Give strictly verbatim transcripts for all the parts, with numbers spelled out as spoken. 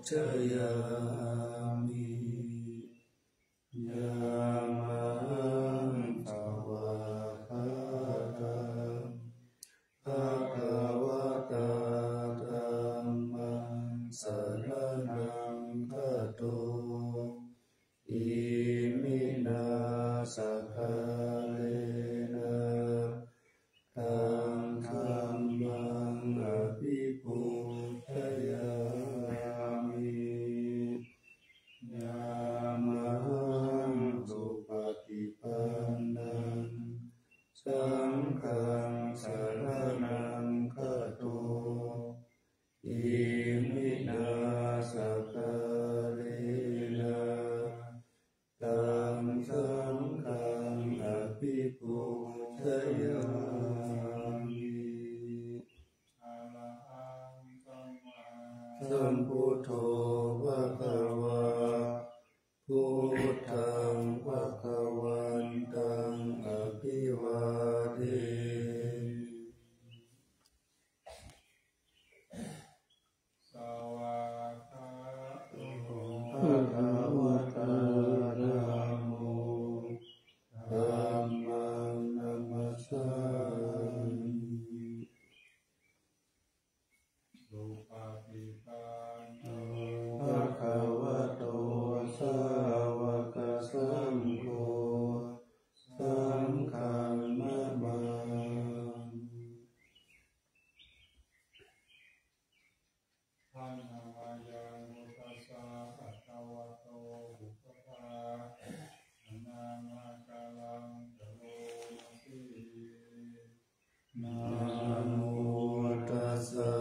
bojjhayāmi. Yāmahaṃ svākkhātaṃ bhagavatā dhammaṃ saraṇaṃ gato, iminā sakkārena taṃ dhammaṃ abhipūjayāmi. Yāmahaṃ supaṭipannaṃ saṅghaṃ saraṇaṃ gato, iminā sakkārena taṃ saṅghaṃ abhipūjayāmi. Arahaṃ sammāsambuddho bhagavā, buddhaṃ bhagavantaṃ abhivādemi. Svākkhāto bhagavatā dhammo, dhammaṃ namassāmi. Supaṭipanno bhagavato sāvakasaṅgho, saṅghaṃ namāmi. Handa mayaṃ buddhassa bhagavato pubbabhāganākaraṃ karoma se. Namo tassa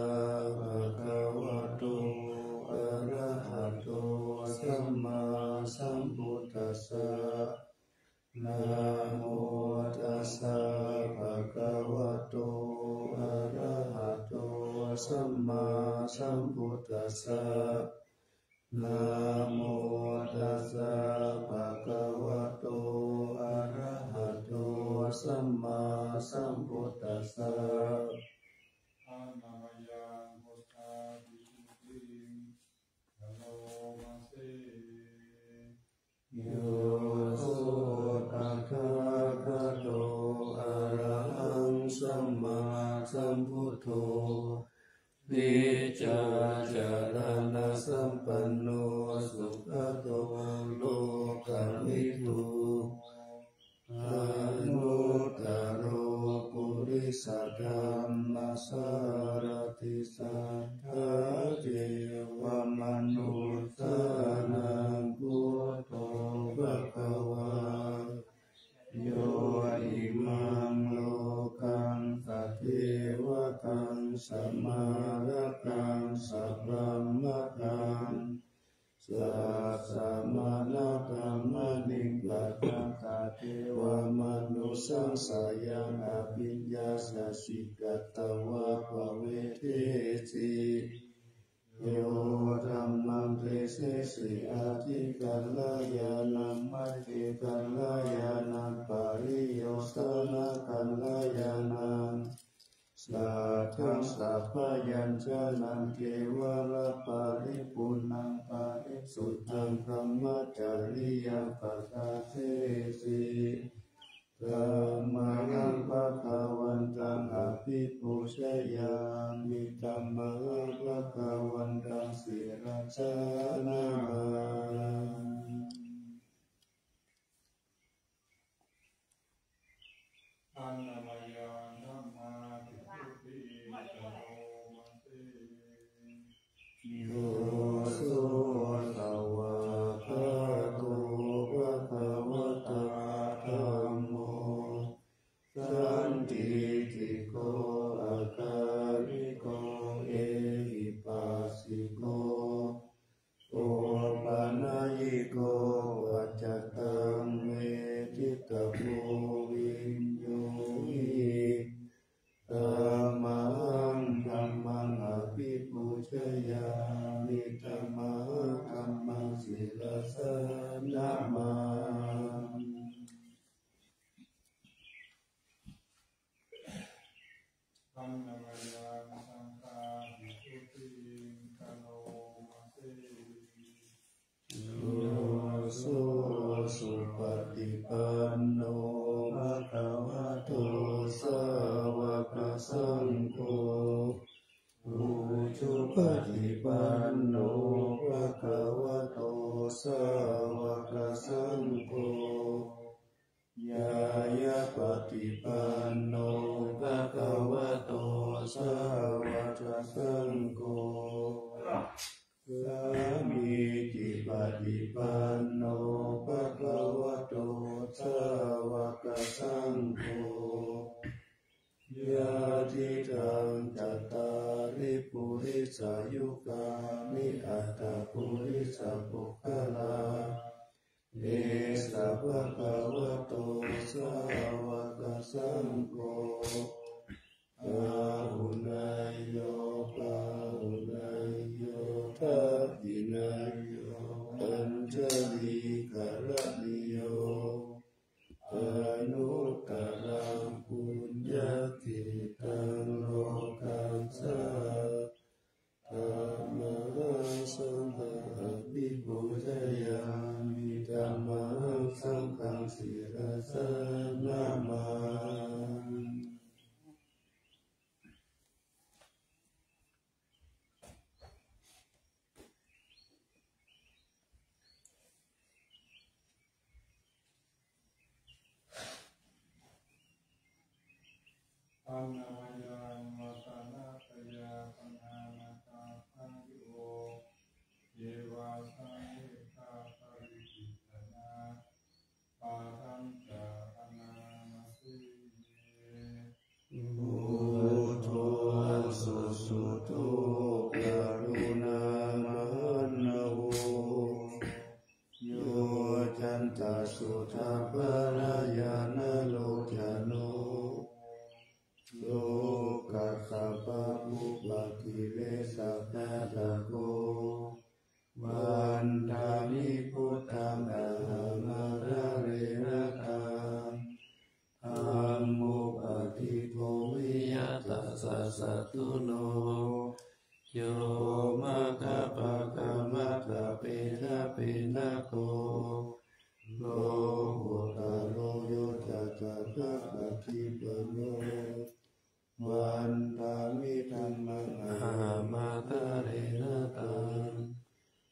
bhagavato arahato sammāsambuddhassa. Namo tassa bhagavato arahato sammāsambuddhassa. Namo tassa bhagavato arahato sammāsambuddhassa. Handa mayaṃ buddhavisuddhiṃ karoma se. Yo so tathāgato arahaṃ sammāsambuddho, vijjācaraṇasampanno sugato lokavidū, anuttaro purisadammasārathi satthā devamanussānaṃ buddho bhagavā. Yo imaṃ lokaṃ sadevataṃ samārakaṃ sabrahmataṃ sassamaṇabrāhmaṇiṃ paṭṭhānaṃ devamanussānaṃ sayyaṃ abhiññāya siddhiṃ katvā pavedesi. Yo dhammaṃ desesi atthi kalyāṇaṃ maññe kalyāṇaṃ pariyosāna kalyāṇaṃ satthaṃ sabyañjanaṃ kevalaparipuṇṇaṃ parisuddhaṃ brahmacariyaṃ paṭṭhāsesi. Tammahaṃ bhagavantaṃ abhipūjayāmi. Tammahaṃ bhagavantaṃ sirasā namāmi. Handa mayaṃ sammāditthī karoma se. Yo so svākkhāto bhagavatā dhammo sandiṭṭhiko akāliko ehipassiko o Yāyapaṭipanno bhagavato sāvakasaṅgho. Yāyapaṭipanno bhagavato sāvakasaṅgho. Sāmīcipaṭipanno bhagavato sāvakasaṅgho. Yadidaṃ cattāri purisayugāni aṭṭha purisapuggalā, esa bhagavato sāvakasaṅgho, āhuneyyo pāhuneyyo dakkhiṇeyyo añjalikaraṇīyo, anuttaraṃ puññakkhettaṃ lokassāti. Tammahaṃ saṅghaṃ abhipūjayāmi, tammahaṃ saṅghaṃ sirasā namāmi. Anāyaṃ ratanattayasaraṇamaggaṃ yo ceva saṃvedhaparivajjanā padañca raṇamase me. Buddho susuddho karuṇāmahaṇṇavo, yoccantasuddhapallayaṇalocano, lokassapapupakkhilesaghātako, vandāmi buddhaṃ ahaṃ ādarena taṃ. Dhammo paṭikkhomi yattha satthuno, yo maggapākamattabhedabhennako, lokuttaro yo tathāgatapaṭipanno, vandāmi dhammaṃ ahaṃ ādarena taṃ.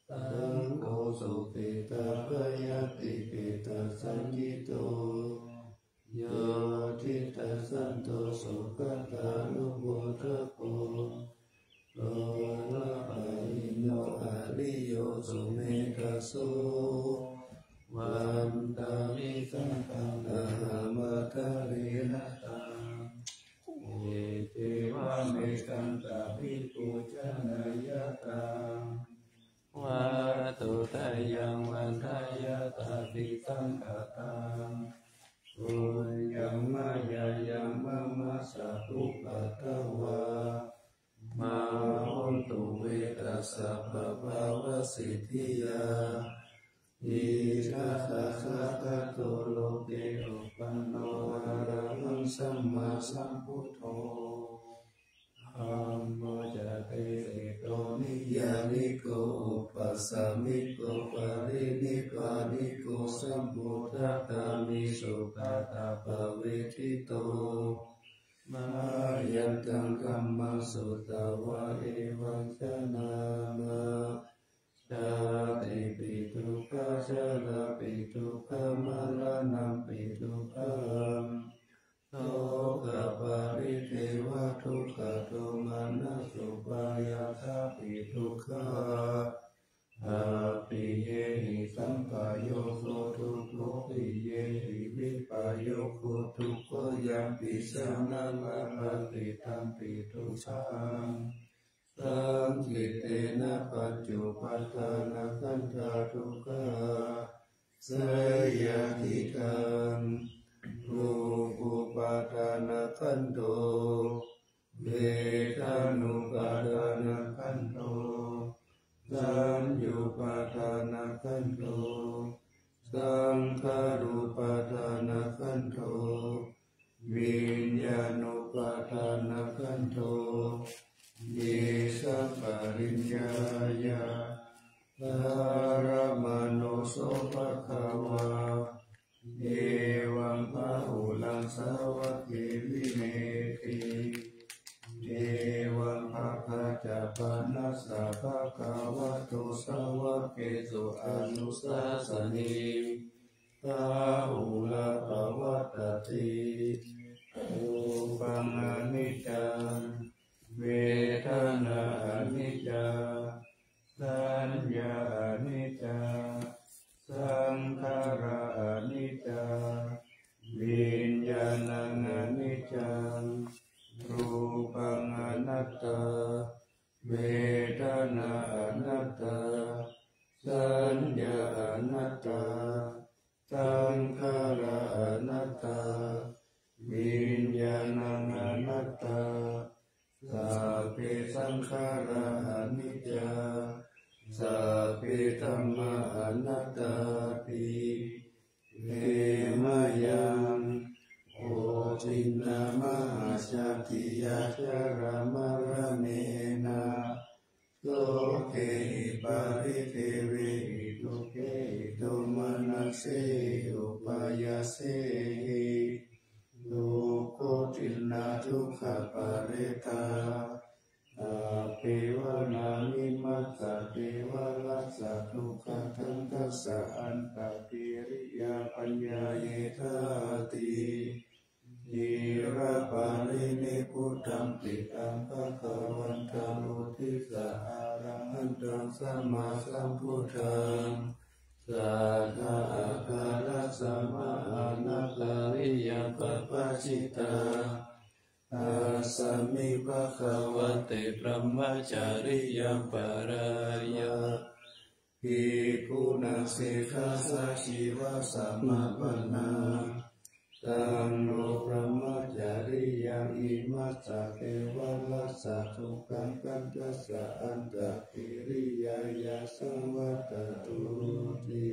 Saṅgho sopetabayātipetāsañhito, yo diṭṭhasanto sugatānumodako, lokapālino ariyo sumettā so, vandāmi saṅghaṃ ahaṃ ādarena taṃ. Ye ceva me santāpi pūjanīyā taṃ, vatthuttayaṃ vandeyya taṃ pi saṅghataṃ. Puññaṃ mayā yaṃ mama sabbupaddavā, mā hontu ve tassa pāpāvasiddhiyā. Idha tathāgato loke uppanno arahaṃ sammāsambuddho, dhammo ca desito niyyāniko upāsamiko parinibbāniko sambuddhagāmi sugatāpavitito, mayantaṃ dhammaṃ sutvā evaṃ janāma, jātipi dukkhā jarāpi dukkhā maraṇampi dukkhaṃ, sokaparidevadukkhadomanassupāyāsāpi dukkhā, appiyehi sampayogo dukkho piyehi vippayogo dukkho, yampi janaṃ labhati tampi dukkhaṃ, saṅkhittena pañcupādānakkhandhā dukkhā. Seyyathīdaṃ, rūpupādānakkhandho, vedanupādānakkhandho, saññupādānakkhandho, saṅkhārupādānakkhandho, viññāṇupādānakkhandho. Ye saṃ pariññāya dharamāno so bhagavā, evaṃ bahulaṃ sāvake vinetti, evaṃ bhagavā ca panassa bhagavato sāvakesu anusāsanī, bāhulā pavattati. Rūpaṃ aniccaṃ, vedanā aniccā, saññā aniccā, saṅkhārā aniccā, viññāṇaṃ aniccaṃ, rūpaṃ anattā, vedanā anattā, saññā anattā, saṅkhārā anattā, viññāṇaṃ anattā, sabbe saṅkhārā aniccā, sabbe dhammā anattāti. Khemayaṃ koṭinā mahāsaṭṭhiyā jarāmaraṇena sokehi paridevehi dukkhehi domanassehi upāyāsehi dukkoṭinā dukkhaparetā appeva nānimassa kevalassa dukkhakkhandhassa antakiriyā paññāyedhāti. Ciraparinibbutampi taṃ bhagavantaṃ uddissa arahantaṃ sammāsambuddhaṃ satthā āgatasma anākāriyam pabbājitaṃ. Tasmā bhagavate brahmacariyaṃ pāraya bhikkhūnaṃ sekkhassa jivasamapannaṃ. Taṃ no brahmacariyaṃ imassa kevalassa dukkhakkhandhassa antakiriyāya saṃvattatu ti.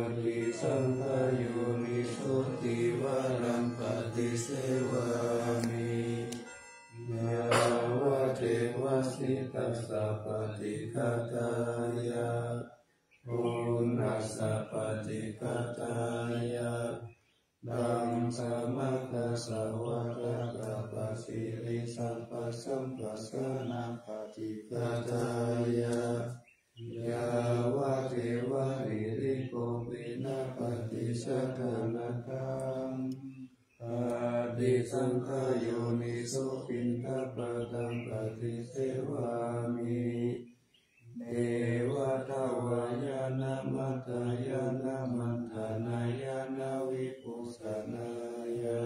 Ādisaṅkhā yoniso tīvaraṃ paṭisevāmi yāvadeva sītassa paṭighātāya uṇhassa paṭighātāya. Taṃ samaggassa vātapapasiriṃ sabbasappassānaṃ paṭighātāya yāvadeva hirikopinapaṭicchādanatthaṃ. Ādisaṅkhā yoniso piṇḍapātaṃ paṭisevāmi neva davāya na madāya na maṇḍanāya na vibhūsanāya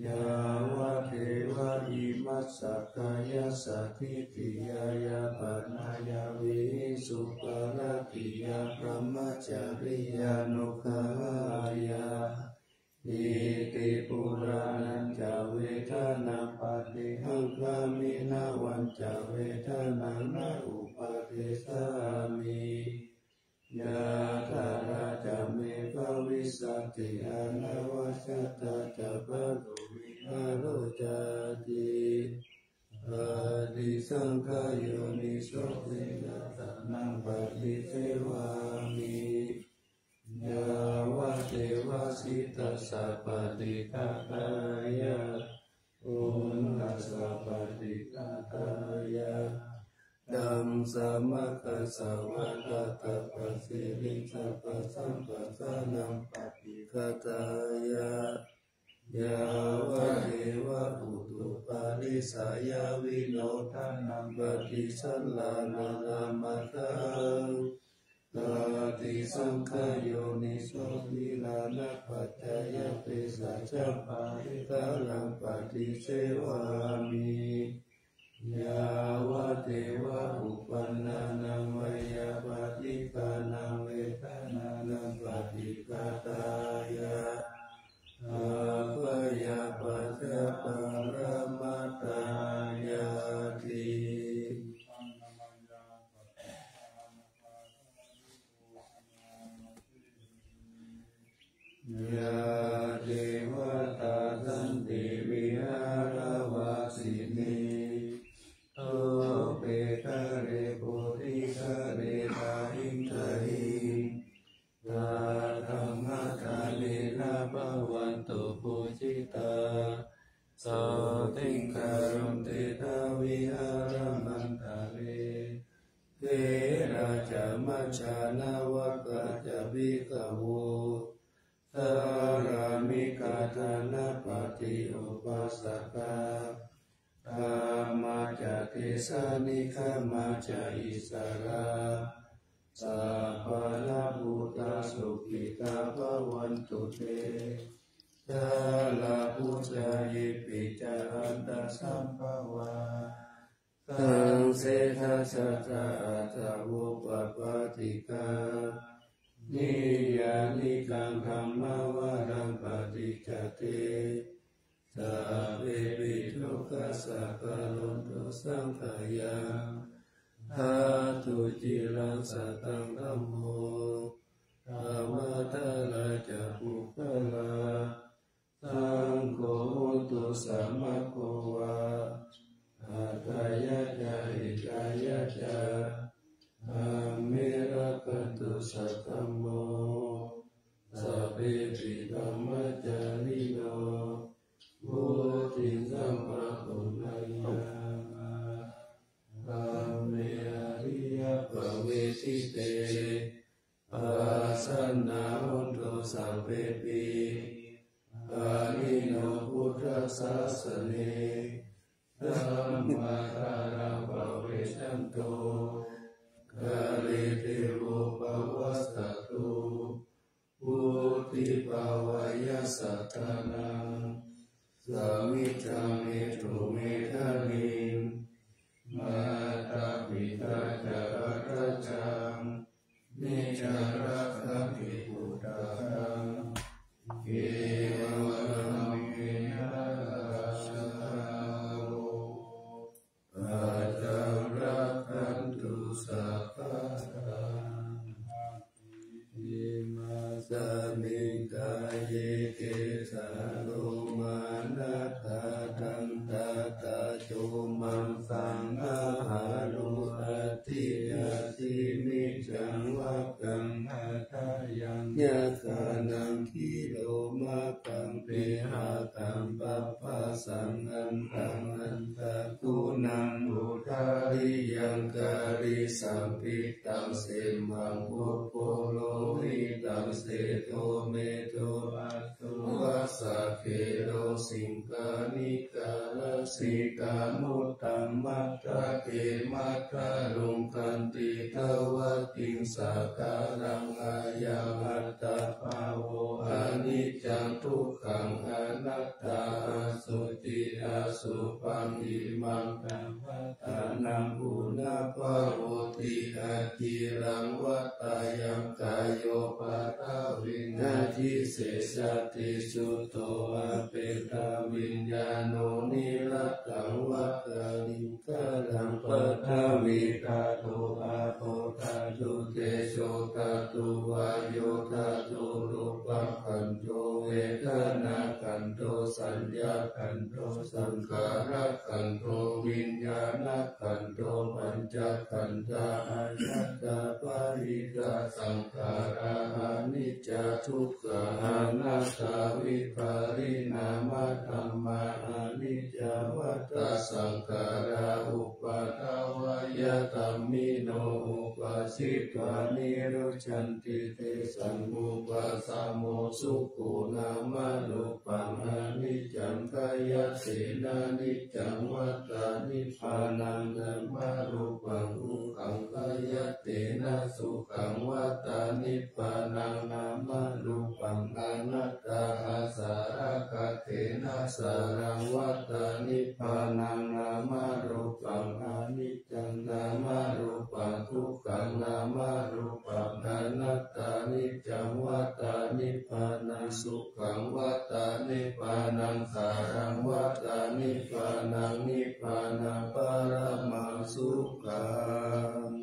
yāvadeva imassa kāyassa ṭhitiyā yāpanāya vihiṃsuparatiyā brahmacariyānuggahāya iti purāṇañca vedanaṃ paṭihaṅkhāmi navañca vedanaṃ na uppādessāmi yathāladdhaṃ me bhavissati anavajjatā ca pātuvihāro cāti. Ādisaṅkhā yoniso senassānaṃ paṭisevāmi yāvadeva sītassa paṭighātāya uṇhassa paṭighātāya. Taṃ samaggassa vātapapasiriṃ sabbasampassānaṃ paṭighātāya yāvadeva utuparissayavinodanaṃ paṭisallānārāmatthaṃ. Ādisaṅkhā yoniso gilānapaccayabhesajjaparikkhāraṃ paṭisevāmi yāvadeva uppannānaṃ veyyābādhikānaṃ vedanānaṃ paṭighātāya bhayapaccayabharanappaṇāyāti. Yā devatā santi vihāravāsinī thūpe ghare bodhighare Jānāva kaccā bhikkhavo dhāramikā dānapatī upāsakā, gāmā ca desā nigamā ca issarā, sappāṇabhūtā sukhitā bhavantu te. Dhārapujā yepi ca aṇḍasambhavā, saṃsedajātā athavopapātikā, niyyānikaṃ dhammavaraṃ paṭicca te, sabbepi dukkhassa karontu saṅkhayaṃ. Ṭhātu ciraṃ sataṃ dhammo, dhammaddharā ca puggalā, saṅgho hotu samaggo va, atthāya ca hitāya ca. Amhe rakkhatu saddhammo, sabbepi dhammacārino, vuḍḍhiṃ sampāpuṇeyyāma, dhamme ariyappavedite. Pasannā hontu sabbepi, pāṇino buddhasāsane. Dhammaddharā pavecchanto, kāle devo pavassatu. Vuḍḍhibhāvāya sattānaṃ, samiddhaṃ netu medaniṃ. Mātā pitā ca atrajaṃ, niccaṃ rakkhanti puttakaṃ. Evaṃ dhammena rājā, pajaṃ rakkhantu sabbadā. Imasmiṃ kāye kesā lomā nakhā dantā taco maṃ saṃ hārū athi ajjimicchaṃ vakkaṃ hadayaṃ yakkhānaṃ khīlomakhaṃ pihakaṃ papphāsaṃ antaṃ antaguṇaṃ udariyaṃ karīsaṃ pittaṃ semmaṃ pubbu lohitaṃ sedo medo asu vassa khelo siṅghāṇikā lasikā muttaṃ matthake matthaluṅganti tavaṭiṃ sakaraṃ ayaṃ attabhāvo aniccaṃ dukkhaṃ anattā asuciṃ asubhaṃ imaṃ dvārattanaṃ punabbhavoti aciraṃ vatayaṃ kāyo paṭhaviṃ adhisessati chuddho apetaviññāṇo niratthaṃ vata liṅgaraṃ paṭhavī dhātu āpo dhātu tejo dhātu vāyo dhātu rūpakkhandho vedanākkhandho saññākkhandho saṅkhārakkhandho viññāṇakkhandho pañcakkhandhā āyatana pahīnā saṅkhārā aniccā dukkhā anattā vipariṇāmadhammā aniccā vata saṅkhārā uppādavayadhammino uppajjitvā nirujjhanti tesaṃ vūpasamo sukho nāmarūpaṃ aniccaṃ khayattena niccaṃ vata nibbānaṃ nāmarūpaṃ dukkhaṃ khayattena sukhaṃ vata nibbānaṃ nāmarūpaṃ anattā āsarakkhattena saraṃ vata nibbānaṃ nāmarūpaṃ aniccaṃ nāmarūpaṃ dukkhaṃ nāmarūpaṃ anattā niccaṃ vata nibbānaṃ sukhaṃ vata nibbānaṃ saraṃ vata nibbānaṃ nibbānaṃ paramaṃ sukhaṃ.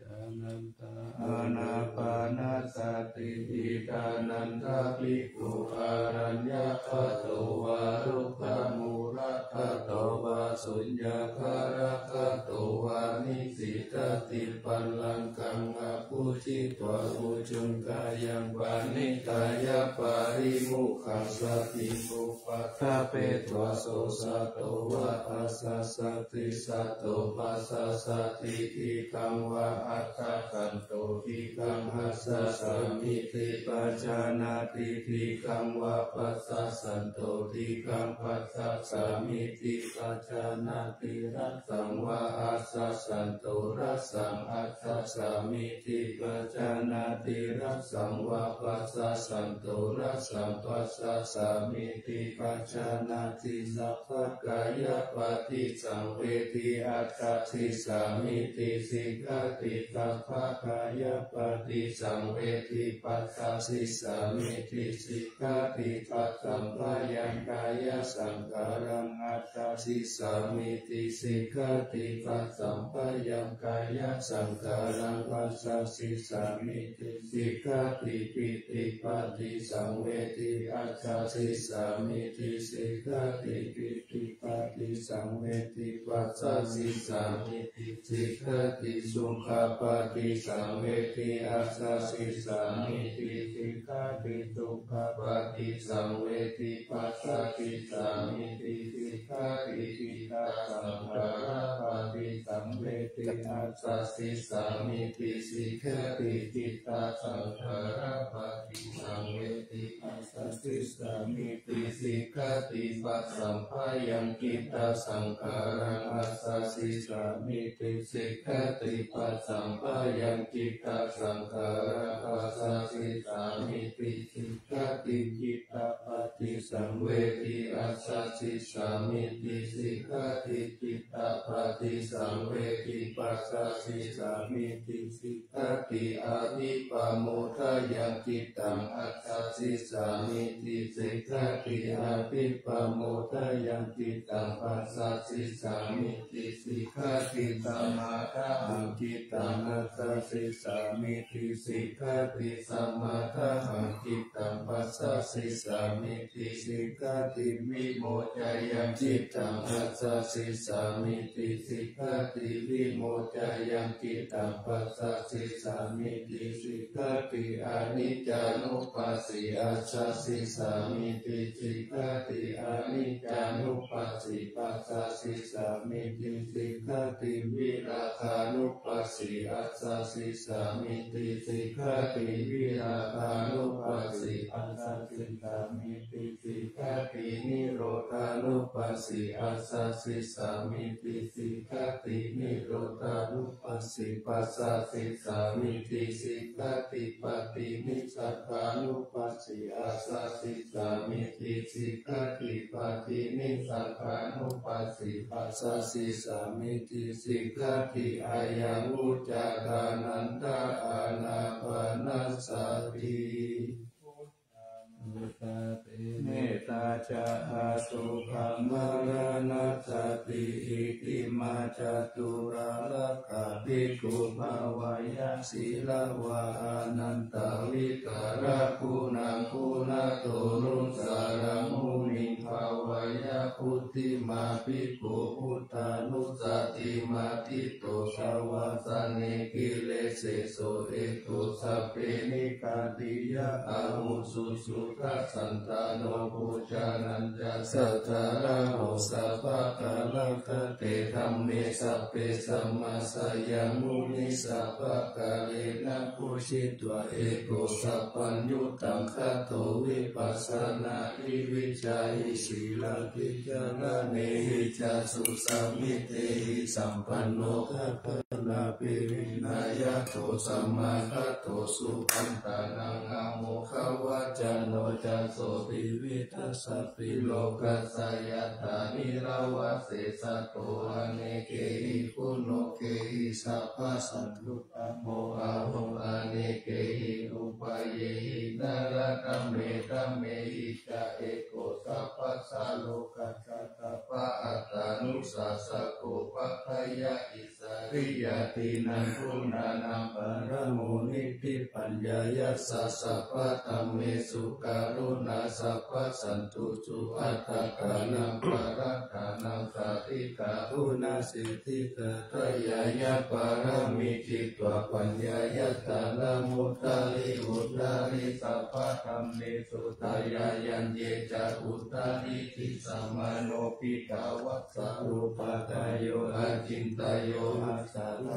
Jānantā ānāpānasati iddhānandā bhikkhū araññagato vā rukkhamūlagato vā suññagāragato vā nisīdati pallaṅkaṃ abhu Jitva ujjuṃ kāyaṃ paṇidhāya parimukhasatiṃ upaṭṭhapetvā so sato va assa sati sato passasati dīghaṃ va assa santo dīghaṃ assasāmīti pajānāti dīghaṃ va passassanto dīghaṃ passasāmīti pajānāti rassaṃ va assa santo rassaṃ assasāmīti pajānāti rassaṃ va passassanto rassaṃ passasāmīti pajānāti sabbakāyapaṭisaṃvedī ajjhasissāmīti sikkhati sabbakāyapaṭisaṃvedī passasissāmīti sikkhati passamphayaṃ kāyasaṅkhāraṃ ajjhasissāmīti sikkhati passamphayaṃ kāyasaṅkhāraṃ passasissāmīti sikkhati pītipaṭisaṃvedī ajjhasissāmīti sikkhati pītipaṭisaṃvedī passasissāmīti sikkhati sukhapaṭisaṃvedī ajjhasissāmīti sikkhati sukhapaṭisaṃvedī passasissāmīti sikkhati cittasaṅkhārapaṭisaṃvedī ajjhasissāmīti sikkhati cittasaṅkhārapaṭisaṃvedī passasissāmīti sikkhati passamphayaṃ cittasaṅkhāraṃ ajjhasissāmīti sikkhati passamphayaṃ cittasaṅkhāraṃ passasissāmīti sikkhati cittapaṭisaṃvedī ajjhasissāmīti sikkhati cittapaṭisaṃvedī passasissāmīti sikkhati abhippamodayaṃ cittaṃ ajjhasissāmīti sikkhati abhippamodayaṃ cittaṃ passasissāmīti sikkhati samādhahaṃ cittaṃ ajjhasissāmīti sikkhati samādhahaṃ cittaṃ passasissāmīti sikkhati vimoccayyaṃ cittaṃ ajjhasissāmīti sikkhati vimoccayyaṃ cittaṃ passasissāmīti sikkhati aniccānupassī ajjhasissāmīti sikkhati aniccānupassī passasissāmīti sikkhati virāgānupassī ajjhasissāmīti sikkhati virāgānupassī passasissāmīti sikkhati nirodhānupassī ajjhasissāmīti sikkhati nirodhānupassī passasissāmīti sikkhati paṭinissagānupassī ajjhasissāmīti sikkhati paṭinissagānupassī passasissāmīti sikkhati ayaṃ vuccātānanda ānāpanasati. Mettā ca asukhamaraṇā sati iddhimā caturārakkhā bhikkhū bhāweyya sīlavā anantavikāraguṇaguṇato nusaraṃ muniṃ bhāweyya buddhimā bhikkhū buddhānussatimatthito savāsane kilesesū eto sabbe nikkhatiyā ahuṃ susu tassantano bojjhaneñca saddharāhu sabbakārakate dhamme sabbe samāsayaṃ muni sabbakārena pūjitvā eko sabbaññutaṃ gato vipassanāhi vijjāhi sīlavicaraṇehi ca susamitehi sampanno gatā napi vineyyato samāgato supaṇṇānaṃ amoghavacano ca sotthividasapi lokassa yathā nirvāse sato anekehi guṇokehi sabbasatthuttamo ahuṃ anekehi upayehi naratthametthamehi ca eko sabbasā lokassa sabbaattānussāsako paṭṭhāya issariyā tiṇṇaṃ guṇānaṃ paramo ni paññāya, sabba dhammesu karuṇā, sabba santusu attakāṇaṃ, parattānaṃ satigahuṇā, siddhi satya ñāṇa pāramī, citvā paññāya dana muttari uttari, sabba dhammesu dyayaññe ca uttaridhi, samāno piṭṭhāva sarūpakāyo acintayuṃ, asaddhaṃ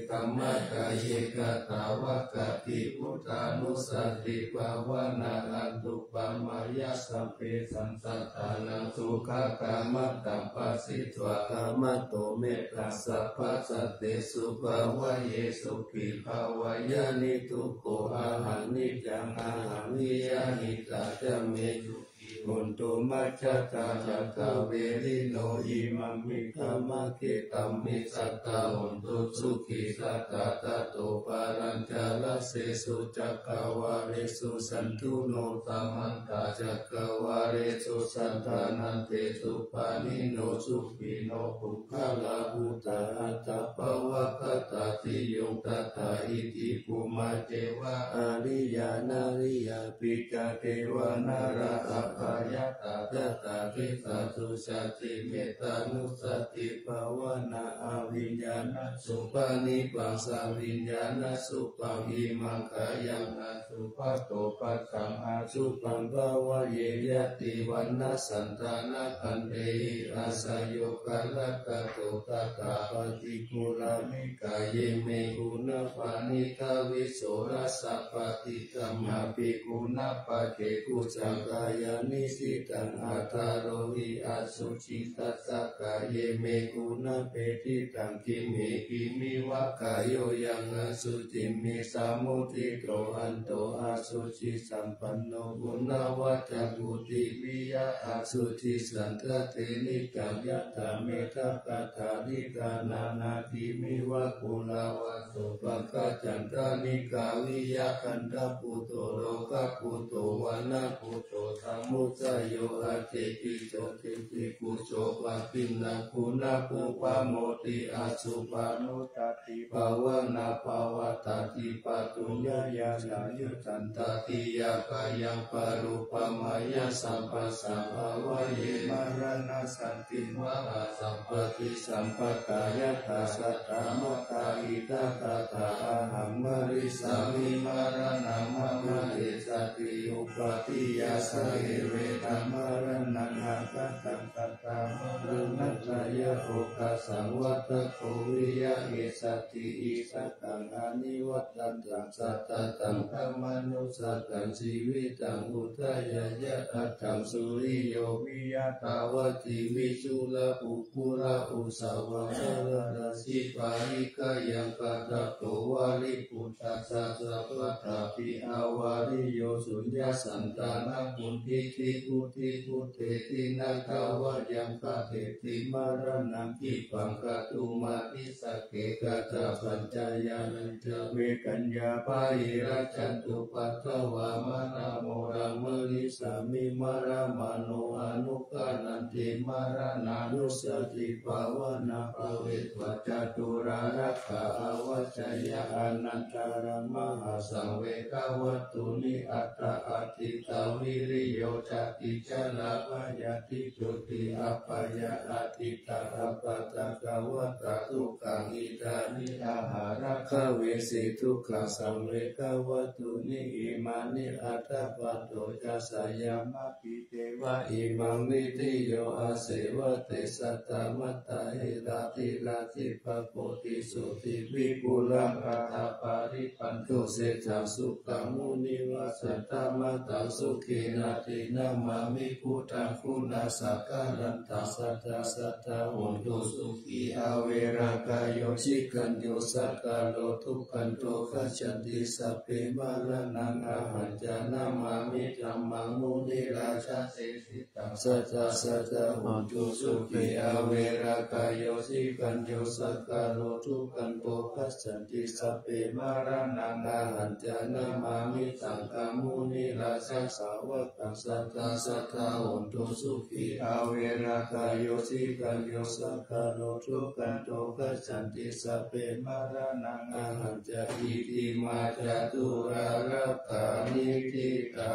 dhammakāyikatavakati, buddhānussatibhāvanā, anupamayā sabbesaṃ sattānaṃ, sukhakamantaṃ pasitvā, khamatu mettaṃ sabbasattesu, bhāvaye sukhī bhāvaye niddukkho, ahaṃ niccaṃ ahaṃ viya, hitatthā ca me sukhī hontu, majjhattā ca satta verino, imaṃ me dhammakkhettaṃ, me sadā hontu sukhī sadā. Tato palañca dasesu cakkavāḷesu, cāturo samantā cakkavāḷesu, cāturantesu pāṇino, sukhino puggalā, bhūtā aṭṭha bhāvagatā, siyuṃ tattha iti bhummā ceva, ariyā nariyā pi ca, devā nalā apayattā, sattā dejā sujati, mettānussatibhāvanā, abhiññānasupanipassā, viññānasupaṃ, imaṃ kāyaṃ asubhato passaṃ, asubhaṃ bhāvaye, yadi vaṇṇasaṃ thanakkhandhe, hi āsayokarakato, tathāppaṭikūlamikāye, me guṇā paṇītā visorasā, paṭidhammapi guṇapāke, kussakāyā nissinnaṃ, athārohi asuci. Tassa kāye me guṇapheditaṃ, kimhi kimiva kāyo, yaṃ asuciṃ me samuṭṭhito, anto asucisampanno guṇavaccaṃ, uttiriya asucisaṅkhate niccaṃ, yattha metha kaṭhāri, ṭhānānāgiriṃ iva kuṭṭavanto, paṭikañchāni kāpiyaṃ, kaṇṭapūto lokapūto vanapūto, samudayo atikkiṭṭho, diṭṭhikhuddho pahīno, guṇapūpamo ti. Asupaṇṇussatibhāvanā pavattati, pāturahu ñāṇaṃ ca yuttānandatiyā, khayaṃ parupamayā sabbasaṃ, bhāvaye maraṇasanti mahāsaṅghaṃ, paṭisampajjāya taṃ sadā, mātā pitāmhā ca ahaṃ, marissāmi maraṇaṃ mama, esi jāti upaṭiya ca, evedaṃ maraṇaṃ aggaṇhaṃ, tathā maraṇassaṃ yā okāsaṃ, vata kho viya esati, icchataṃ anivaṭṭantaṃ, sattataṃ dhammanussataṃ, jīvitaṃ udayāya, attaṃ suriyo viya, thāvatī vichū ra puggalā, uṇhissavalāhakā ca rājubālikā, yaṃ tattha kho Vāriputtassa, sabbattha pi avāreyya, suññāsantanaṃ puññakkhettaṃ, vuḍḍhibhūteti na tha vayaṃ, kāpesi maraṇaṃ khippaṃ, kātumatthissa ke kaccappaññā, yañca me khayaṃ bāhirajjhattupaddavā, maraṇoraṃ marissāmi, marāma no anukampaṃ, iti maraṇanussatibhāvanā, bhāveyya catulāgakā, avajjeyya anantarā, mahāsaṃvegavattuni, atha āditta viriyo, jāti jarā byādhi, juti apāyā, āditta appaṭikavatā, dukkhā iddhāni aharagavesi, dukkhasaṃvegavattuni, imāni atha paṭo cassa, yamāpi devā imaṃ videyya, asevāti saddamattā, etādisā ca bhūtā, koṭisunni vipulā, tathāparittaṃ, yo cetaṃ sukhamawadyāma, saddamattā sukhena te namāmi, buddhaguṇasaṅgharantaṃ, sadā sadā hontu sukhī, averā kāyo, osikkañcho sakāro, duggāno gacchanti, sabbe maraṇaṃ ahañca namāmi, dhammaṃ munirājassa desitaṃ, sadā sadā hontu sukhī, averā kāyo, osikkañcho sakāro, duggāno gacchanti, sabbe maraṇaṃ ahañca namāmi, saṅghaṃ munirājassa, sāvakaṃ sadā sadā hontu sukhī averā kāyo cikkhāyo saṅkhāro dukkhato gacchanti sabbe maraṇaṃ ahañca. Iti mā caturārakkha niṭṭhitā.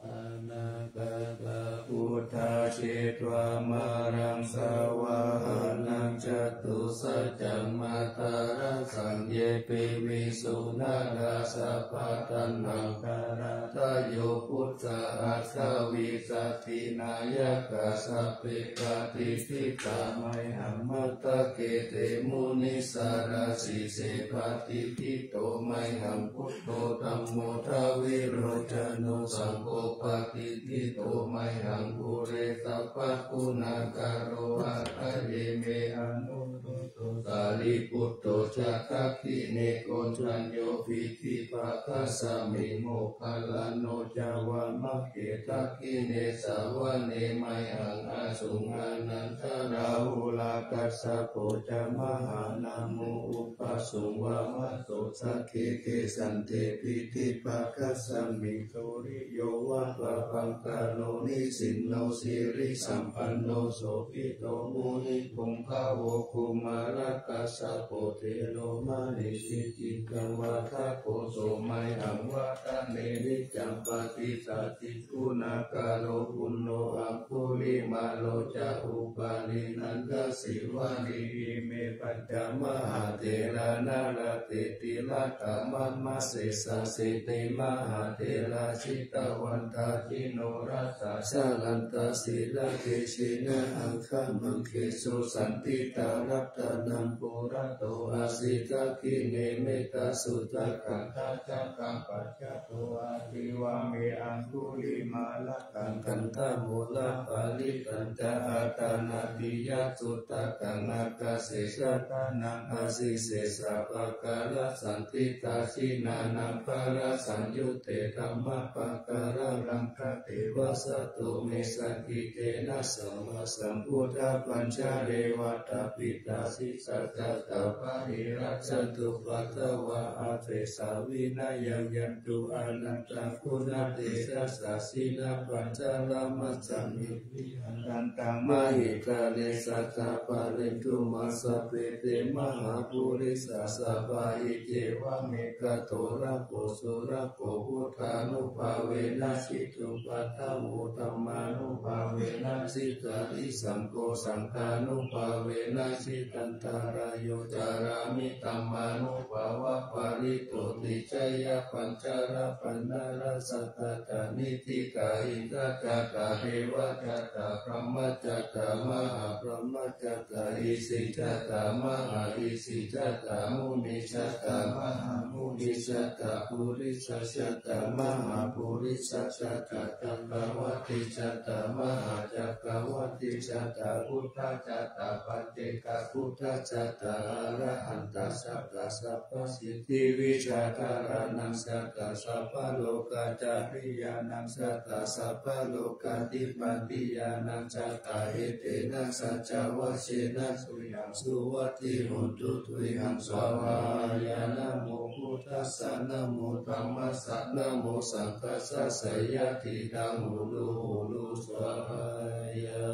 Anāgatā buddhā jetvā māraṃ savāhanaṃ catusaccāmatarasaṃ ye piviṃsu narāsabhā. Taṇhaṅkarādayo buddhā aṭṭhavīsati nāyakā sabbe patiṭṭhitā mayhaṃ matthake te munissarā. Sīse patiṭṭhito mayhaṃ buddho dhammo dvilocano saṅgho patiṭṭhito mayhaṃ ure sabbaguṇākaro. Hadaye me anuruddho sārīputto ca dakkhiṇe koṇḍañño piṭṭhibhāgasmiṃ moggallāno ca vāmake. Dakkhiṇe savane mayhaṃ āsuṃ ānandarāhulā kassapo ca mahānāmo ubhāsuṃ vāmasotake. Kesante piṭṭhibhāgasmiṃ suriyo va pabhaṅkaro nisinno sirisampanno sobhito munipuṅgavo. Kumārakassapo thero mahesī cittavādako so mayhaṃ vadane niccaṃ patiṭṭhāsi guṇākaro. Puṇṇo aṅgulimālo ca upālī nandasīvalī ime pañca mahātherā nalāṭe tilakā mama. Sesāsīti mahātherā jitavantā jinorasā jalantā sīlatejena aṅgamaṅgesu saṇṭhitā. Ratanaṃ purato āsi dakkhiṇe mettasuttakaṃ dhajaggaṃ pacchato āsi vāme aṅgulimālakaṃ. Khandhamoraparittañca āṭānāṭiyasuttakaṃ ākāse chadanaṃ āsi sesā pākārasaṇṭhitā. Jinānaṃ balasaṃyutte dhammapākāralaṅkate vasato me sakiccena sabbasambodhapañjare. Vātapittādisañjātā bāhirajjhattupaddavā asesā vinayaṃ yantu anantaguṇatejasā. Jinapañjaramajjhamhi viharantaṃ mahītale sadā pālentu maṃ sabbe te mahāpurisāsabhā. Iccevam ekato rakko surakkho buddhānubhāvena ji tupaddavo dhammānubhāvena jitārisaṅgho saṅghānubhāvena jitantarāyo carāmi dhammānubhāvapālito. Ticcayapañjarapaṇṇarasaṭṭhattā niṭṭhitā indajātā devajātā brahmajātā mahābrahmajātā isijātā mahāisijātā munijātā mahāmunijātā purisajātā mahāpurisajātā cakkavattijātā mahācakkavattijātā buddhajātā paccekabuddhajātā arahantajātā sabbasiddhivijjādharānaṃ jātā sabbalokacāriyānaṃ jātā sabbalokādhipatiyānaṃ jātā etena saccavajjena tuyhaṃ suvatthi hotu. Tuyhaṃ svāhāya. Namo buddhassa, namo dhammassa, namo saṅghassa, jayasiddhaṃ hotu, hotu svāhāya.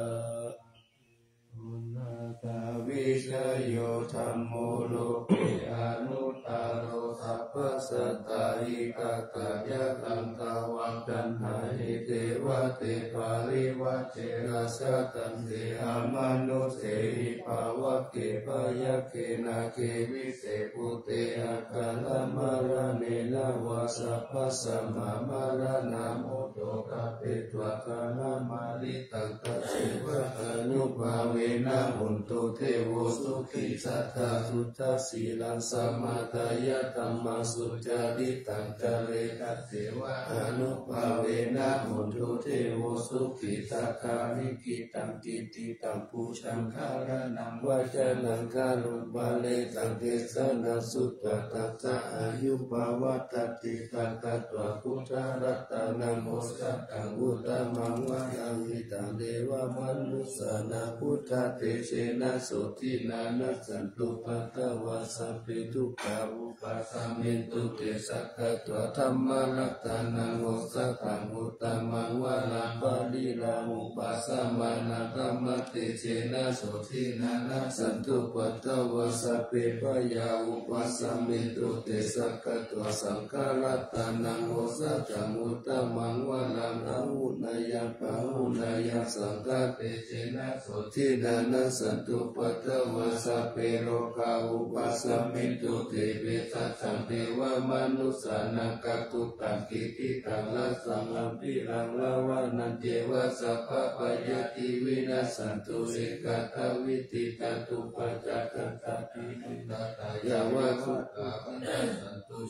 Uṇṇātā vijayo dhammo loke anuttaro sabbasatthā hitatthāya kantavā gaṇhāhi devate parivajjena. Jataṃ dehamanussehi pāvake byagghe nāge vise bhūte akālamaraṇena vā sabbasmā maraṇā mutto ṭhapetvā kālamāritaṃ. Tasseva ānubhāvena hotu devo sukhī sadā suddhasīlaṃ samādāya dhammaṃ sucaritaṃ care. Tasseva ānubhāvena Hontu devo sukhī sakkāri cittaṃ kittitaṃ pūjaṃ dhāraṇaṃ vācanaṃ garuṃ parittaṃ desanaṃ sutvā tassa āyu pavaḍḍhatīti. Sakkatvā buddharatanaṃ osathaṃ uttamaṃ varaṃ hitaṃ devamanussānaṃ buddhatejena sotthinā nassantupaddavā sabbe dukkhā vūpasamentu te. Sakkatvā dhammaratanaṃ osathaṃ uttamaṃ varaṃ pariḷāhūpasamanaṃ dhammatejena sotthinā nassantupaddavā sabbe bhayā vūpasamentu te. Sakkatvā saṅgharatanaṃ osathaṃ uttamaṃ varaṃ āhuneyyaṃ pāhuneyyaṃ saṅghatejena sotthinā nassantupaddavā sabbe rogā vūpasamentu te. Bhejavajjhaṃ devamanussānaṃ katvūpanissayaṃ rasaṃ ambhiraṃ ravanañceva sabbabhayādi vinassantu. Ekadā vidhikā dubbajā ca dāni muñcitvā yāva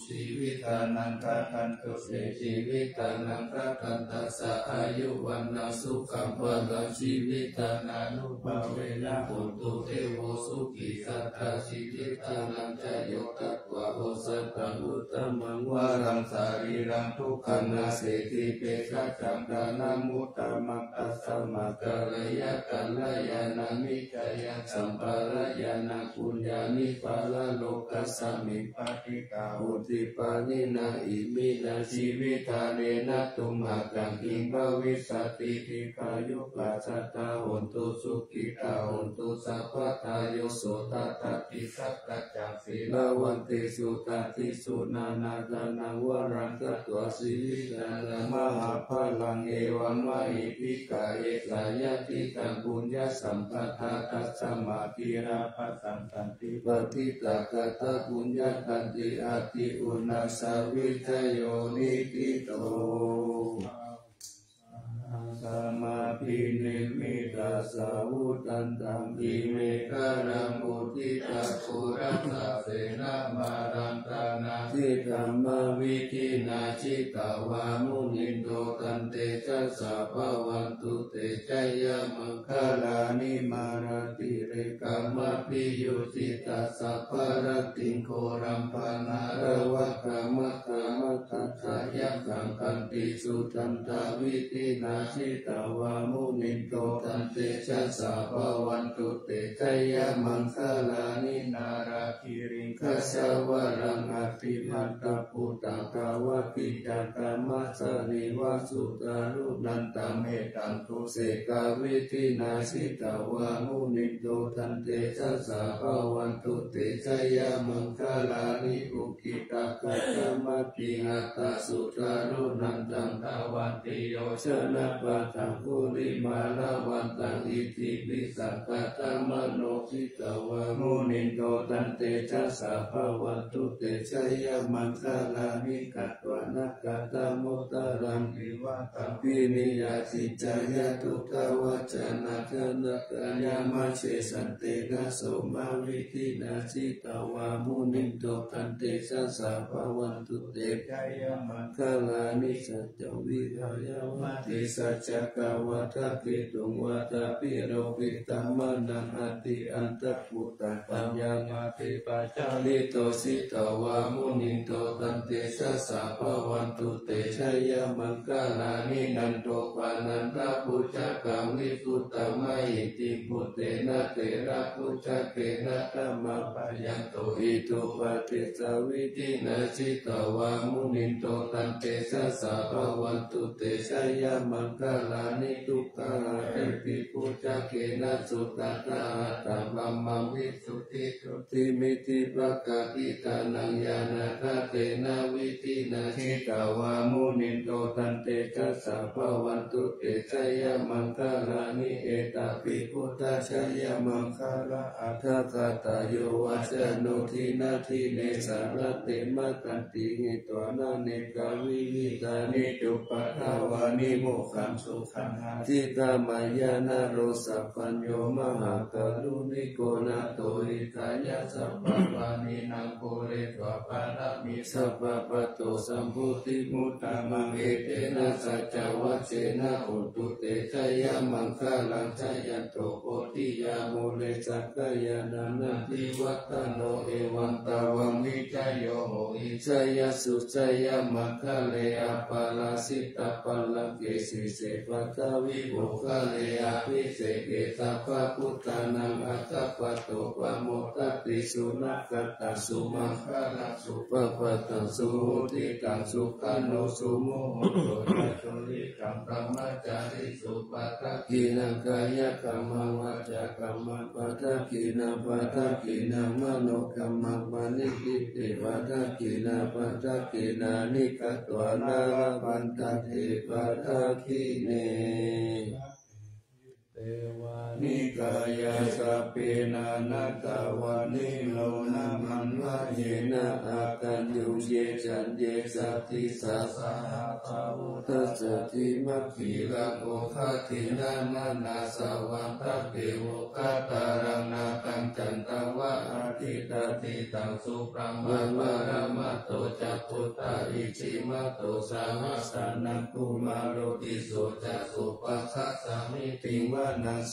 jīvitā nandhadantu se jīvitā nandhadantassā āyu vaṇṇaṃ sukhaṃ balaṃ jīvitadānubhāvena hontu devo sukhī sadā. Jīvitadānañca yo tatvā osathaṃ uttamaṃ varaṃ sarīraṃ dukkhaṃ naseti bhejavajjhaṃ dānamuttamaṃ tasmā kālāya kalyāṇaṃ niccāya sampādayānaṃ puññāni paralokasmiṃ patiṭṭhā honti pāṇinā. Iminā jīvitadānena tumhākaṃ kiṃ bhavissati dīghāyukā sadā hontu sukhitā hontu sabbadā. Yo so tathāpi sakkaccaṃ sīlavantesu dāsīsu nānādānaṃ varaṃ datvā jīvitadānaṃ mahapphalaṃ evamāhi dīghāyusā yadidaṃ puññasampadā tasmā dhīrā bhaddantā paṭipakkhitāpuññakkhetti uṇhissavijayo niṭṭhito. Samabhinimmitasāvudhantaṃ girimekhalaṃ uditaghorasasenamāraṃ dānādidhammavidhinā jitavā munindo taṃ tejasā bhavatu te jayamaṅgalāni. Mārātirekamabhiyujjhitasabbarattiṃ ghorampanāḷavakamakkhamathaddhayakkhaṃ khantīsudantavidhinā jitavā munindo taṃ tejasā bhavatu te jayamaṅgalāni. Nāḷāgiriṃ gajavaraṃ atimattabhūtaṃ dāvaggicakkamasanīva sudāruṇantaṃ mettambusekavidhinā jitavā munindo taṃ tejasā bhavatu te jayamaṅgalāni. Ukkhittakhaggamatihatthasudāruṇantaṃ dhāvantiyojanapathaṅgulimālavantaṃ iddhībhisaṅkhatamano jitavā munindo taṃ tejasā bhavatu te jayamaṅgalāni. Katvāna kaṭṭhamudaraṃ iva gabbhinīyā ciñcāya duṭṭhavacanaṃ janakāyamajjhe santena somavidhinā jitavā munindo taṃ tejasā bhavatu te jayamaṅgalāni. Saccaṃ vihāya matisaccakavādaketuṃ vādābhiropitamanaṃ atiandhabhūtaṃ paññāpadīpajalito jitavā munindo taṃ tejasā bhavatu te jayamaṅgalāni. Nandopanandabhujagaṃ vibudhaṃ mahiddhiṃ puttena therabhujagena damāpayanto iddhūpadesavidhinā jitavā munindo taṃ tejasā bhavatu te jayamaṅgalāni. Duggāhadiṭṭhibhujagena sudaṭṭhahatthaṃ brahmaṃ visuddhijutimiddhibakābhidhānaṃ ñāṇāgadena vidhinā jitavā munindo taṃ tejasā bhavatu te jayamaṅgalāni. Etāpi buddhajayamaṅgalaaṭṭhagāthā yo vācano dinadine sarate matandī hitvānanekavividhāni cupaddavāni mokkhaṃ sukhaṃ adhigameyya naro sapañño. Mahākāruṇiko nātho hitāya sabbapāṇinaṃ pūretvā pāramī sabbā patto sambodhimuttamaṃ. Etena saccavajjena hotu te jayamaṅgalaṃ. Jayanto bodhiyā mūle sakyānaṃ nandivaḍḍhano evaṃ tvaṃ vijayo hohi jayassu jayamaṅgale. Aparājitapallaṅke sīse paṭhavipokkhare abhiseke sabbabuddhānaṃ aggappatto pamodati. Sunakkhattaṃ sumaṅgalaṃ supabhātaṃ suhuṭṭhitaṃ sukhaṇo sumuhutto ca suyiṭṭhaṃ brahmacārisu. Padakkhiṇaṃ kāyakammaṃ vācākammaṃ padakkhiṇaṃ padakkhiṇaṃ manokammaṃ paṇidhī te padakkhiṇā padakkhiṇāni katvāna labhantatthe padakkhiṇe. Te vā nikāyā sabbe nānattavaṇṇino nāmanvayena āgañchuṃ. Ye caññe sadisā sahabhūtatthasmiṃ dakkhilakkhāte nāmanāsavaṃ tadeva kataraṃ nāgaṃ candaṃva asitātitaṃ. Subrahmā paramatto ca puttā iddhimato saha sanaṅkumāro tisso ca supaṭṭhāsā nibbindetithānaṃ.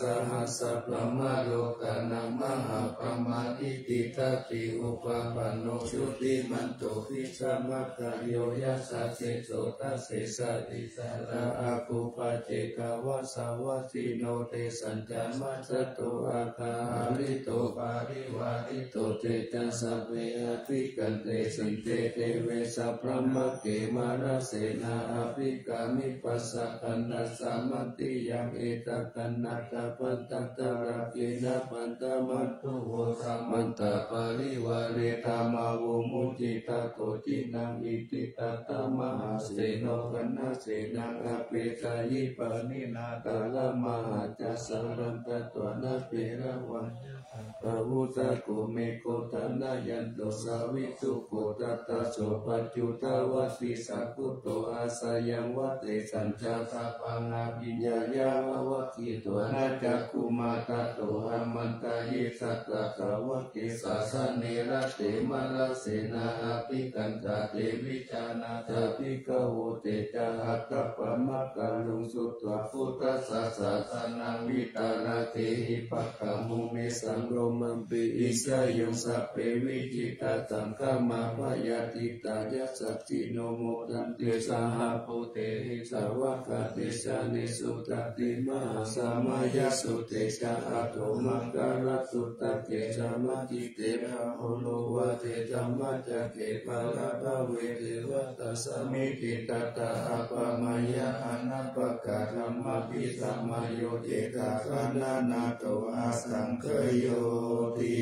Sahassabrahmalokānaṃ mahābrahmābhitiṭṭhati upapanno jutimanto bhismākāyo yasassi so. Dasettha issarā āgū paccekavasavattino tesañca majjhato āgā hārito parivārito. Te ca sabbe abhikkante sinde deve sabrahmake mārasenā abhikkāmi. Passa kaṇhassa mandiyaṃ etha kaṇhassa bandhatha rāgena bandhamatthu vo samantā parivāretha mā vo muñcittha koci naṃ. Iti tattha mahāseno kaṇhasenaṃ apesayi pāṇinā talamāhacca saraṃ katvāna bheravaññaṃ. Pahutattha kumbhiko thanayanto savijjuko tattha so paccudāvatti saṅkuddho asayaṃvate. Tañca sabbaṃ abhiññāya vavakkhitvāna cakkhumā tato āmantayi satthā sāvake sāsane rate. Mārasenā abhikkantā te vijānātha bhikkhavo. Te ca ātappamakaruṃ sutvā buddhassa sāsanaṃ vītarāgehi pakkāmuṃ nesaṃ lomampi iñjayuṃ. Sabbe vijitasaṅgāmā bhayātītā yasassino modanti saha bhūtehi sāvakā te janesutāti. Mahāsamayasutte ca ātappamakalasutake samaṅgite pahūno vācedhammacakke bhaṇābhave devatā samitiṃ tattha appamāya anappakā dhammābhisamayo cittaṃ anattho asaṅkhayoti.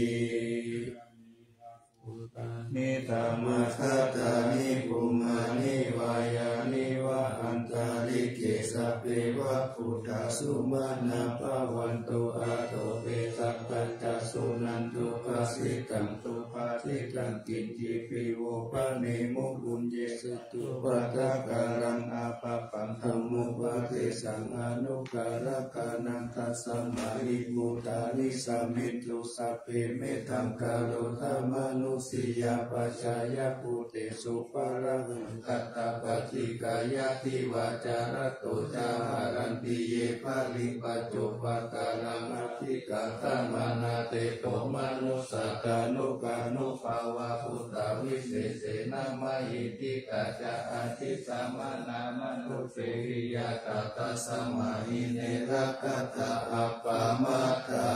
Bhūtāni samāgatāni bhummāni vā yāni va antalikkhe sabbe va bhūtā sumanā bhavantu atho te sakkacca suṇantu bhāsitaṃ. Subhāsitaṃ kiñcipi vo bhaṇemu puññe satupathakaraṃ appapaṃ dhammūpadesaṃ anukarampanākaṃ tasmā hi bhūtā nisāmethu sabbe mettaṃ karotha mānusiyā pajāya bhūtesu parittaṃ. Katvāna paṭiggaṇhāti vācārato ca haranti ye baliṃ paccupakkaraṃ adhiggatamānā te kho manussā tanukānubhāvā bhūtā visesena mahītitā ca adhigamānā mānusehiyā tattha tasmā hi ne rakkhatha appamattā.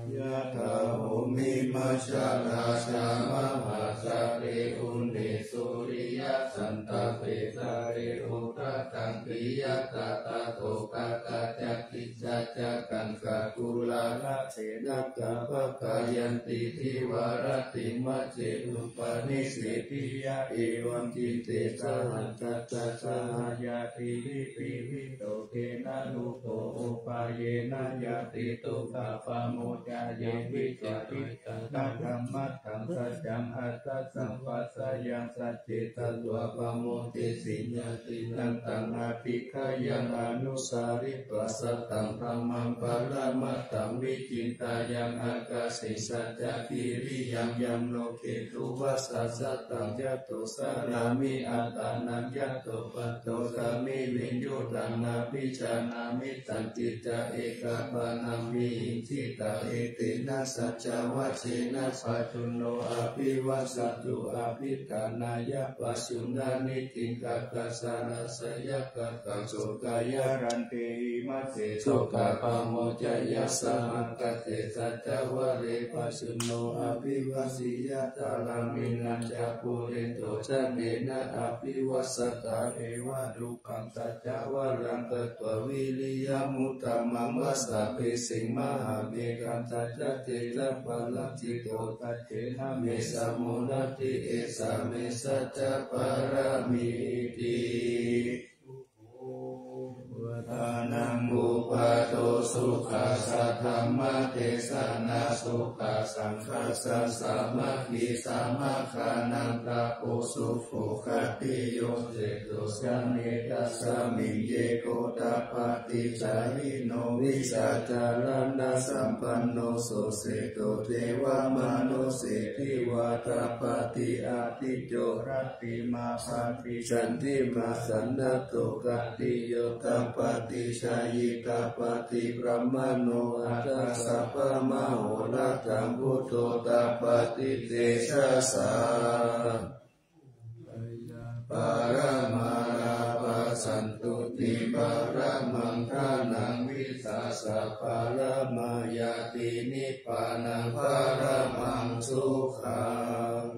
Yattha bhummimajjharā ca mahākāre uṇhisūriyasantāpe sārī uṭṭhaṃ khīyathā tadokāsā ca khīṇā ca kaṅkā tulaṃ adhinā ca phaṇāyanti divā rattiṃ majjhe upanissatīyā evaṃ khinne saha ñātibhi saha ñātibhi pīḷito khena rūpo upāyena ñātidukkhā pamuccaye vijjati Taṃ dhammattaṃ saccaṃ atthasambhāsayaṃ, sacce tatvā pamodesi. Ñātīnaṃ taṃ abhikkāya anusaritvā, sataṃ dhammaṃ paramatthaṃ vichityāyaṃ ākāse saccakiriyaṃ. Yaṃ loke duvassa sataṃ jāto carāmi attānaṃ, yato patto sami viññū taṃ abhijānāmi. Tañca ekapaṇaṃ vihiṃsitā etena saccavajjena, pajjunno abhivāsatu abhiṭhānāya pajjuṇhānītiṃ. Kattaṃ saraṃ seyyathākaṃ sokāyarantehi, majjhe sokā pamuccayasā. Ākāse saccavale pajjunno abhivāsi, yathāraṃ minnañca purito chandehi abhivāsattha, evaṃ rūpaṃ saccavaraṃ katvā vīriyamuttamaṃ, vasabhisiṃ mahābhetaṃ saccatejaparaṃ jito, saccena me sammo natthi esā me saccapāramīti. Uddhaṃ pādo sukhā saddhammadesanā, sukhā saṅghassa sāmaggī, samaggānaṃ tapo sukho. Khattiyo seṭṭho janetasmiṃ, yeko tapati jahino, vijjācaraṇasampanno so seṭṭho, devamanussesi va. Tapati ādicco rattimābhāti candimā sannaddho, khattiyo tapati jhāyī tapati brāhmaṇo, atha sabbamahorattaṃ buddho tapati tejasā. Paramā lābhā santuṭṭhi paramaṃ dhanaṃ, vītassa paramā ñātī nibbāna paramaṃ sukhaṃ.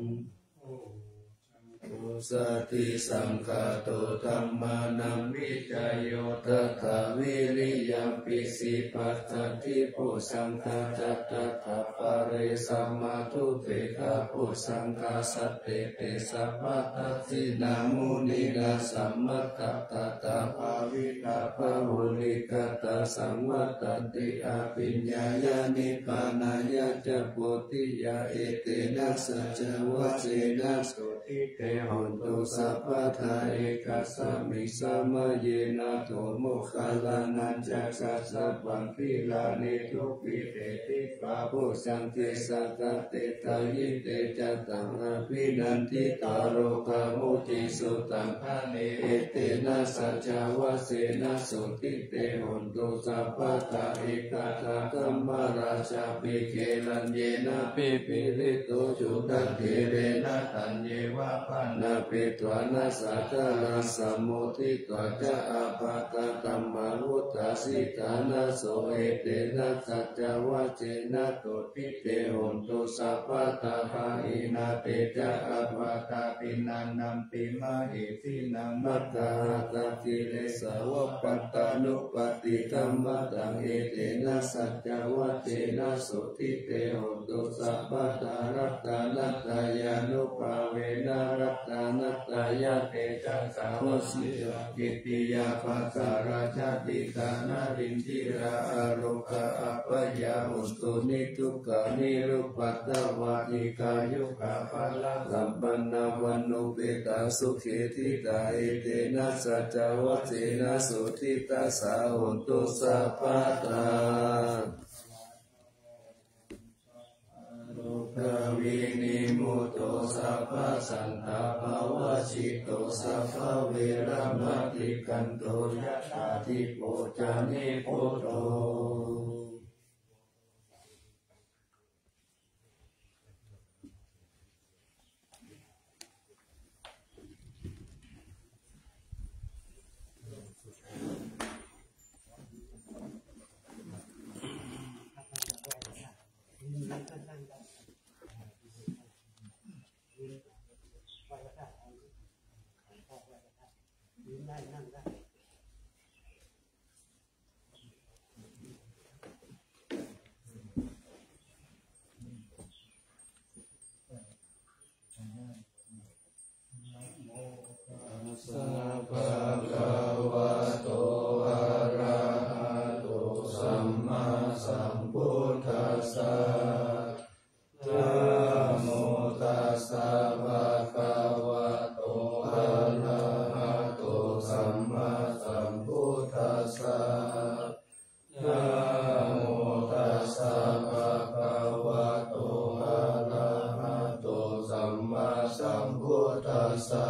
Osadhisaṅkhāto dhammānaṃ vicayo tathā, vīriyampi sippasaddhi bojjhaṅgā ca tathāpare, samādhupekkhabojjhaṅgā sattete sabbadassinā, muninā sammadakkhātā bhāvitā bahulīkatā, saṃvattanti abhiññāya nibbānāya ca bodhiyā. Etena saccavajjena sotthi te hotu sabbadā. Ekasmiṃ samaye nātho moggallānañca kassapaṃ, gilāne dukkhite disvā bojjhaṅge satta desayi. Te ca taṃ abhinanditvā rogā mucciṃsu taṅkhaṇe. Etena saccavajjena sotthi te hotu sabbadā. Ekadā dhammarājāpi gelaññenābhipīḷito, cundattherena taññeva bhaṇāpetvāna sādaraṃ, sammoditvā ca ābādhā tamhā vuṭṭhāsi ṭhānaso. Etena saccavajjena sotthi te hotu sabbadā. Pahīnā te ca ābādhā tiṇṇannampi mahesinaṃ, maggāhatakilesāva pattānuppattidhammataṃ. Etena saccavajjena sotthi te hotu sabbadā. Ratanattayānubhāvena ratanattayatejasā, vajjācittiyā pākārā ca tiṭṭhā naḷīndirā, arogā abyādo niddukkho niruppaddavā, dīghāyukā balasampannā vaṇṇupeṭṭhā sukhī ṭhitā. Etena saccavajjena sotthi tassa hotu sabbadā. Rogā vinimutto, sabbasantāpavajjito, sabbaveramatikkanto, yathā dīpo ca nibbutto. Tassa bhagavato arahato sammāsambuddhassa. Bhagavato arahato sammāsambuddhassa. Namo tassa bhagavato arahato sammāsambuddhassa.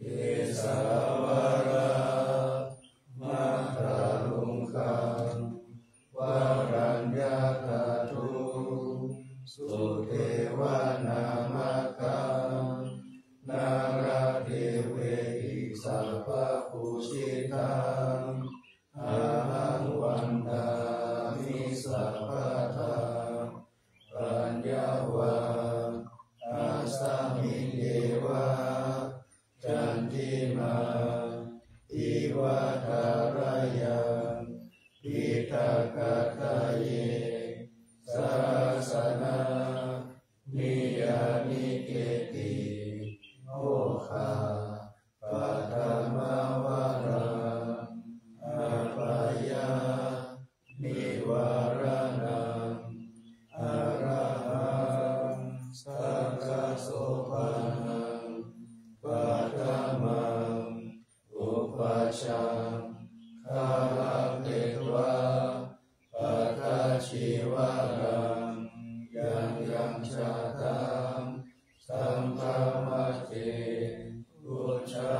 Kesavāraṃ mātulūkaṃ varaññātato sudevanāmakam nāḷāgiriṃ sabbabuddhitaṃ ahaṃ vandāmi sabbadā. Paññā va asmiṃ yeva candimā iva tharayaṃ piṭakattaye sāsanā niyaniketi moghā paṭhamavaraṃ apāyanivāraṇaṃ arahaṃ sakkasobhānaṃ paṭhamaṃ upajjhaṃ ārabbhetvā pattacīvaraṃ yaṃ yaṃ jātaṃ saṅghamajjhe pūjā